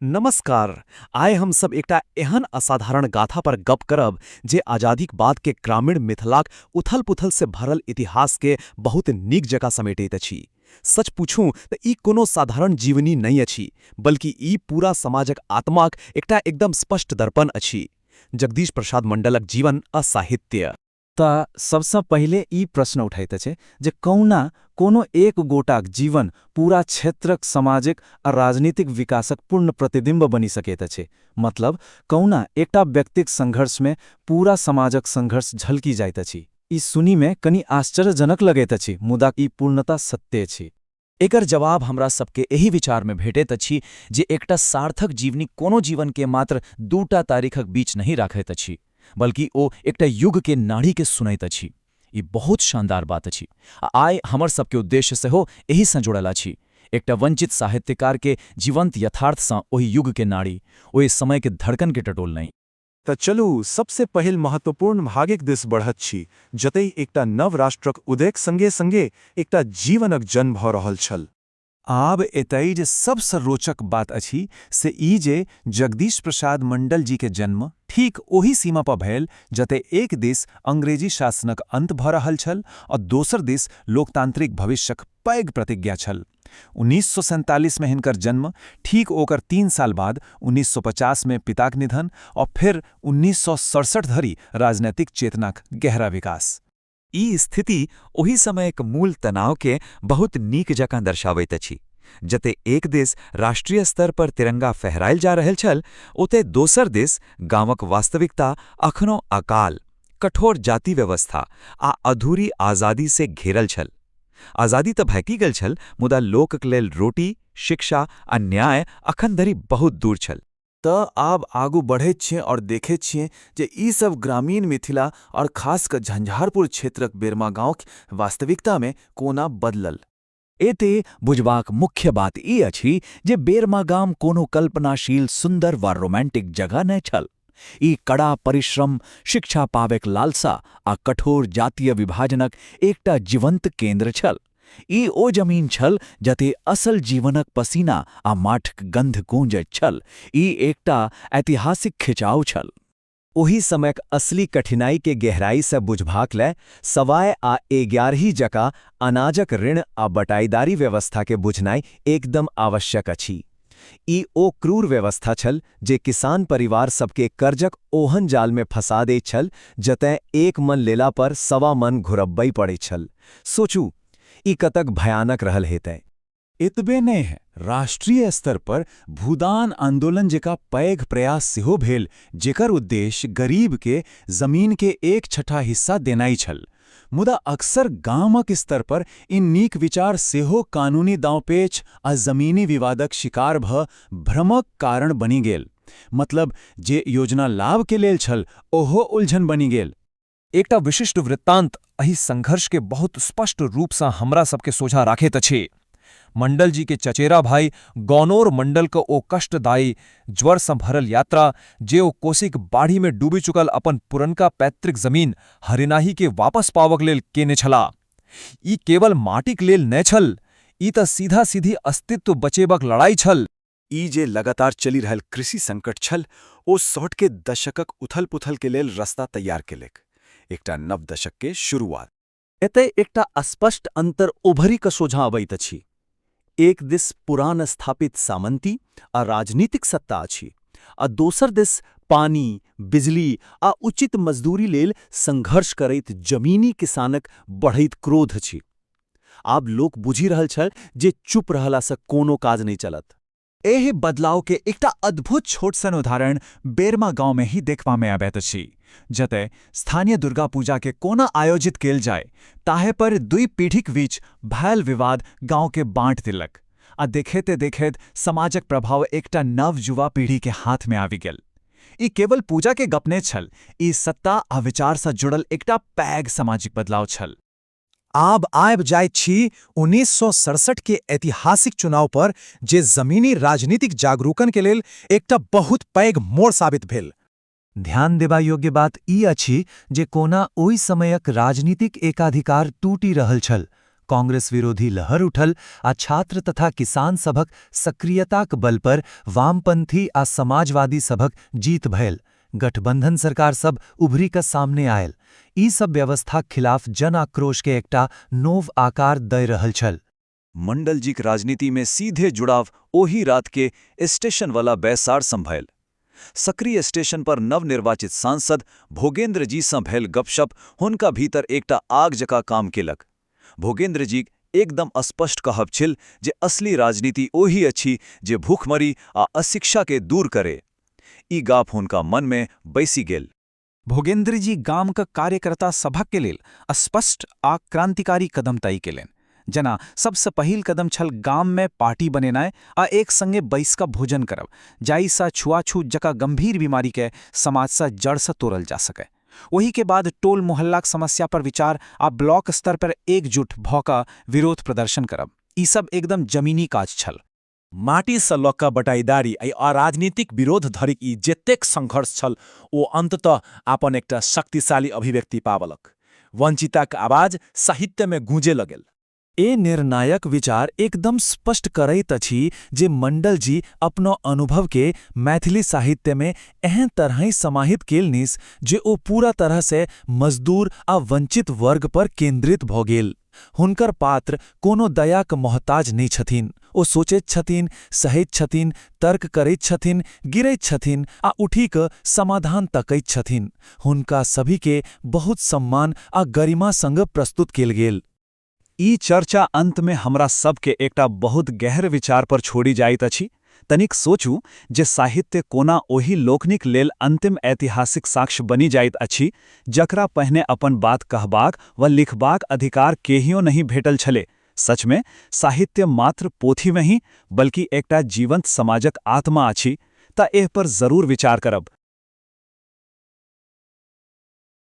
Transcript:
नमस्कार। आइ हम सब एकटा एहन असाधारण गाथा पर गप करब जे आजादीक बाद के ग्रामीण मिथिलाक उथल-पुथल से भरल इतिहास के बहुत नीक जकाँ समेटैत अछि। सच पूछूं त ई कोनो साधारण जीवनी नहि अछि, बल्कि ई पूरा समाजक आत्माक एकटा एकदम स्पष्ट दर्पण अछि। जगदीश प्रसाद मंडलक जीवन आ साहित्य। तऽ सबसँ पहिले ई प्रश्न उठैत अछि जे कहुना कोनो एक गोटाक जीवन पूरा क्षेत्रक सामाजिक आ राजनीतिक विकासक पूर्ण प्रतिबिंब बनि सकैत अछि। मतलब कहुना एकटा व्यक्तिक संघर्षमे पूरा समाजक संघर्ष झलकि जाइत अछि। ई सुनिमे कनि आश्चर्यजनक लगैत अछि, मुदा ई पूर्णतः सत्य अछि। एकर जवाब हमरा सबके एहि विचारमे भेटैत अछि जे एकटा सार्थक जीवनी कोनो जीवनके मात्र दूटा तारीखक बीच नहि राखैत अछि, बल्कि ओ एकटा युगके नाड़ीके सुनैत अछि। ई बहुत शानदार बात अछि आ आइ हमर सबके उद्देश्य सेहो एहिसँ जुड़ल अछि, एकटा वंचित साहित्यकारके जीवंत यथार्थसँ ओहि युगके नाड़ी, ओहि समयके धड़कनके टटोलनाइ। तऽ चलू, सबसे पहिल महत्वपूर्ण भागक दिस बढ़त छी, जतय एकटा नव राष्ट्रक उदयक संगे-संगे एकटा जीवनक जन्म भऽ रहल छल। आब एतय जे सबसँ रोचक बात अछि से ई जे जगदीश प्रसाद मंडल जी के जन्म ठीक ओही सीमा पर भेल जतय एक दिस अंग्रेजी शासनक अंत भऽ रहल छल और दोसर दिस लोकतांत्रिक भविष्यक पैघ प्रतिज्ञा छल। 1947 में हिनकर जन्म, ठीक ओकर 3 साल बाद 1950 में पिताक निधन और फिर 1967 धरि राजनैतिक चेतनाक गहरा विकास। ई स्थिति ओहि समयक मूल तनावकेँ बहुत नीक जकाँ दर्शाबैत अछि, जतय एक दिस राष्ट्रीय स्तर पर तिरंगा फहरायल जा रहल छल, ओतय दोसर दिस गामक वास्तविकता अखनो अकाल, कठोर जाति व्यवस्था आ अधूरी आजादी से घेरल छल। आजादी तऽ भेटि गेल छल, मुदा लोकक लेल रोटी, शिक्षा आ न्याय अखन धरि बहुत दूर छल। तऽ आब आगू बढ़ैत छियै और देखैत छियै जे ई सब ग्रामीण मिथिला और खास कऽ झंझारपुर क्षेत्रक बेरमा गाँवक वास्तविकतामे कोना बदलल। एते बुझबाक मुख्य बात ई अछि जे बेरमा गाम कोनो कल्पनाशील सुंदर वा रोमांटिक जगह नहि छल। ई कड़ा परिश्रम, शिक्षा पाबैक लालसा आ कठोर जातीय विभाजनक एकटा जीवंत केंद्र छल। ई ओ जमीन छल जते असल जीवनक पसीना आ माटिक गंध गूंजैत छल। ई एकटा ऐतिहासिक खिंचाव छल। ओहि समयक असली कठिनाई के गहराई से बुझबाक लए सवाय आ एग्यारही जकाँ अनाजक ऋण आ बटाईदारी व्यवस्था के बुझनाइ एकदम आवश्यक अछि। ई ओ क्रूर व्यवस्था छल जे किसान परिवार सबके कर्जक ओहन जाल में फंसा दैत छल जतय एक मन लेला पर सवा मन घुरब्बई पड़ैत छल। सोचू, ई कतक भयानक रहल हेतै। एतबे नहि है, राष्ट्रीय स्तर पर भूदान आंदोलन जेका पैघ प्रयास सेहो भेल, जेकर उद्देश्य गरीब के जमीन के एक छठा हिस्सा देनाइ छल। मुदा अक्सर गामक स्तर पर इन नीक विचार सेहो कानूनी दांवपेच आ जमीनी विवादक शिकार भ भ्रमक कारण बनि गेल। मतलब जे योजना लाभ के लेल छल, ओहो उलझन बनि गेल। एकटा विशिष्ट वृत्तांत एहि संघर्ष के बहुत स्पष्ट रूप सँ हमरा सबके सोझा राखैत अछि। मंडल जी के चचेरा भाई गौनोर मंडल क ओ कष्टदायी ज्वर सँ भरल यात्रा, जे ओ कोसीक बाढ़ि में डूबि चुकल अपन पुरनका पैतृक जमीन हरिनाही के वापस पाबक लेल केने छलाह। ई केवल माटिक लेल नहि छल, ई तऽ सीधा सीधी अस्तित्व बचेबाक लड़ाई छल। ई जे लगातार चलि रहल कृषि संकट छल, ओ 60 के दशकक उथल-पुथल के लेल रास्ता तैयार केलक। एकटा नव दशक के शुरुआत। एतय एकटा स्पष्ट अंतर उभरि कऽ सोझाँ अबैत अछि। एक दिस पुरान स्थापित सामंती आ राजनीतिक सत्ता अछि आ दोसर दिस पानी, बिजली आ उचित मजदूरी लेल संघर्ष करैत जमीनी किसानक बढ़ैत क्रोध अछि। आब लोक बुझि रहल छल जे चुप रहलासँ कोनो काज नहि चलत। एहि बदलाव के एकटा अद्भुत छोट सन उदाहरण बेरमा गांव में ही देखबा में अबैत अछि, जतय स्थानीय दुर्गा पूजा के कोना आयोजित केल जाय ताहे पर दुई पीढ़ीक बीच भयल विवाद गांव के बांट देलक आ देखैते देखैत समाजक प्रभाव एकटा नव युवा पीढ़ी के हाथ में आबि गेल। ई केवल पूजा के गप नै छल, ई सत्ता आ विचार सँ जुड़ल एकटा पैघ सामाजिक बदलाव छल। आब आबि जाइत छी 1967 के ऐतिहासिक चुनाव पर, जे जमीनी राजनीतिक जागरूकन के लेल एकटा बहुत पैघ मोड़ साबित भेल। ध्यान देबा योग्य बात ई अछि जे कोना ओहि समयक राजनीतिक एकाधिकार टूटि रहल छल। कांग्रेस विरोधी लहर उठल आ छात्र तथा किसान सभक सक्रियताक बल पर वामपंथी आ समाजवादी सभक जीत भयल। गठबंधन सरकार सब उभरी क सामने आयल। ई सब व्यवस्थाक खिलाफ जन आक्रोश के एकटा नोव आकार दय रहल छल। मंडलजीक राजनीति में सीधे जुड़ाव ओही रात के स्टेशन वाला बैसार सं भयल। सक्रिय स्टेशन पर नवनिर्वाचित सांसद भोगेंद्र जी सं भेल गपशप हुनका भीतर एकटा आग जकां काम केलक। भोगेंद्र जीक एकदम स्पष्ट कहब छल जे असली राजनीति ओही अछि जे भूखमरी आ अशिक्षा के दूर करे। ई गप हुनका मन में बैसि गेल। भोगेंद्र जी गामक कार्यकर्ता सभक के लेल स्पष्ट आ क्रांतिकारी कदम तय केलनि। जेना सबसँ पहिल कदम छल गाम में पार्टी बनेनाइ आ एक संगे बैस कऽ भोजन करब, जाहिसँ छुआछूत जकाँ गंभीर बीमारी के समाजसँ जड़सँ तोड़ल जा सकय। ओहि के बाद टोल मोहल्लाक समस्या पर विचार आ ब्लॉक स्तर पर एकजुट भऽ कऽ विरोध प्रदर्शन करब। ई सब एकदम जमीनी काज छल। माटिसँ लऽ कऽ बटाइदारी आ राजनीतिक विरोध धरिक ई जेतेक संघर्ष छल ओ अन्ततः अपन एकटा शक्तिशाली अभिव्यक्ति पाबलक। वंचिताक आवाज साहित्यमे गूँजए लगल। ए निर्णायक विचार एकदम स्पष्ट करैत अछि जे मंडल जी अपनो अनुभव के मैथिली साहित्य में एहन तरहैं समाहित केलनिस जे ओ पूरा तरह से मजदूर आ वंचित वर्ग पर केंद्रित भ गेल। हुनकर पात्र कोनो दयाक मोहताज नहि छथिन। ओ सोचैत छथिन, सहैत छथिन, तर्क करैत छथिन, गिरैत छथिन आ उठि क समाधान तकैत छथिन। हुनका सभी के बहुत सम्मान आ गरिमा संग प्रस्तुत केल गेल। ई चर्चा अंत में हमरा सबके एकटा बहुत गहर विचार पर छोड़ि जाइत अछि। तनिक सोचू जे साहित्य कोना ओहि लोकनिक लेल अंतिम ऐतिहासिक साक्ष्य बनि जाइत अछि, जकरा पहिने अपन बात कहबाक वा लिखबाक अधिकार केहियो नहि भेटल छलै। सच में, साहित्य मात्र पोथी नहि, बल्कि एकटा जीवंत समाजक आत्मा अछि। त एह पर जरूर विचार करब।